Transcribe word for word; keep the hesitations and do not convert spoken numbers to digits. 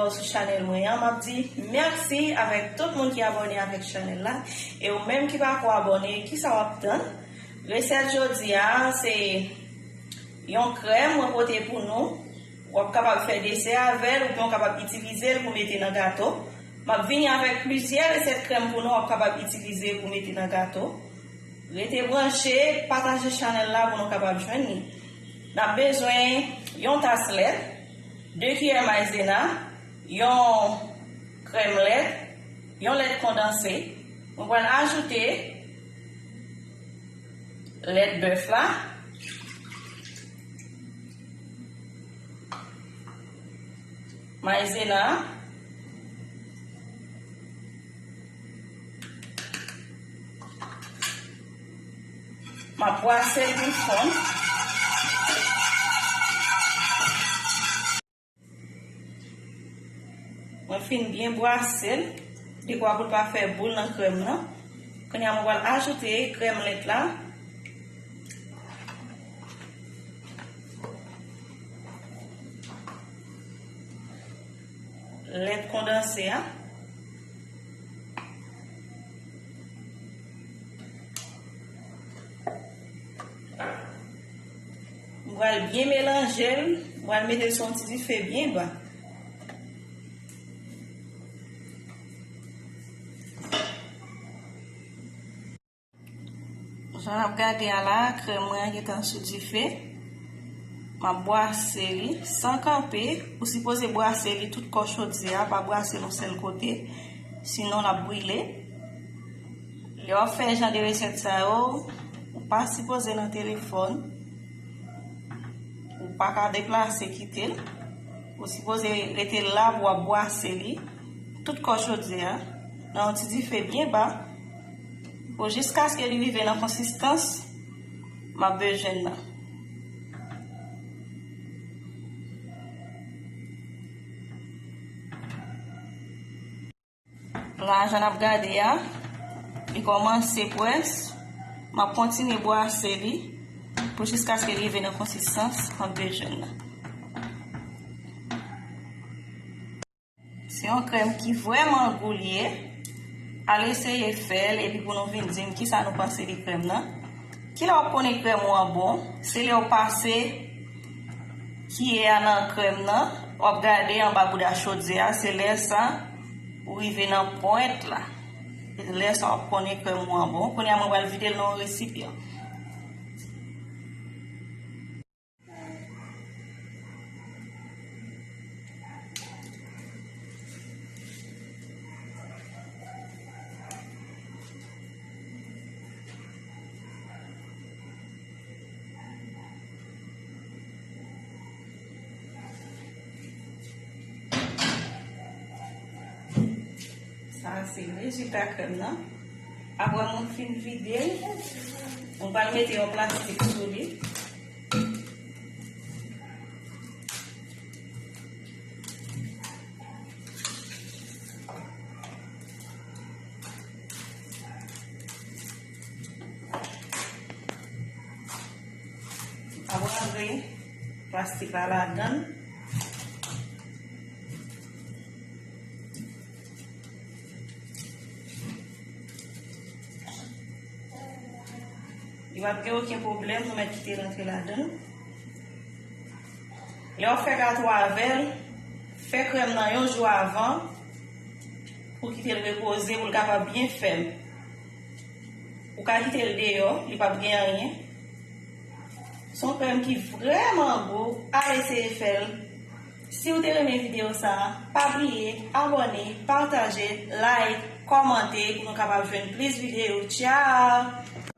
Sou chanèl mwen an, m ap di mèsi avèk tout moun ki abòne avèk chanèl la. E ou menm ki pako abòne, kisa w ap tann? Resèt jodi a, se yon krèm mwen pote pou nou. W ap kapab fè desè avè l, oubyen w kapab itilize l pou mete nan gato. M ap vini avèk plizyè resèt krèm pou nou, w ap kapab itilize pou mete nan gato. Rete branche, pataje chanèl la pou nou kapab jwenn li. N ap bezwen yon tas lèt, de kiyè mayzena, yon krèm lèt, yon lèt kondanse. Mwen pral ajoute lèt bèf la, mayzena, m ap bwase l pou l fonn. Mwen fin byen bwase l, dekwa pou l pa fè boul nan krèm nan. Kounye a mwen pral ajoute krèm lèt la. Lèt kondanse a. M pral byen melanje l, m pral mete l sou yon ti dife byen ba. Jan n ap gade a la, krèm mwen an gentan sou dife. M ap bwase li san kanpe. Ou sipoze bwase li tout kò chodyè a, pa bwase l yon sèl kote, sinon l ap brile. Lè w ap fè jan de resèt sa yo, ou pa sipoze nan telefòn. Ou pa ka deplase kite l. Ou sipoze rete la pou w ap bwase li tout kò chodyè a nan yon ti dife byen ba pou jiskaske li rive nan konsistans m ap bezwen nan. La, jan n ap gade a, li kòmanse pwès. M ap kontinye bwase li pou jiskaske li rive nan konsistans m ap bezwen nan. Se yon krèm ki vrèman gou li ye. Al eseye fè l epi pou nou vin di m kisa nou panse de krèm nan. Kilè w ap konnen krèm ou an bon? Se lè w pase kiyè a nan krèm nan, w ap gade anba bouda chodyè a, se lè sa ou rive nan pwent la. Lè sa w ap konnen krèm ou an bon. Kounye a mwen pral vide l nan yon resipyan. Sa se rezilta krèm nan. Apre mwen fin vide l, mwen pral mete yon plastik sou li. Apre plastik la ladan l. Li p ap gen okenn pwoblèm, nou mèt kite l antre ladan l. Lè w ap fè gato avè l, fè krèm nan yon jou avan pou kite l repoze, pou l kapab byen fèm. Ou ka kite l deyò, li p ap gen anyen. Se yon krèm ki vrèman gou, al eseye fè l. Si w te renmen videyo sa a, pa bliye abòne, pataje, like, kòmante pou nou kapab jwenn plis videyo. Tchao!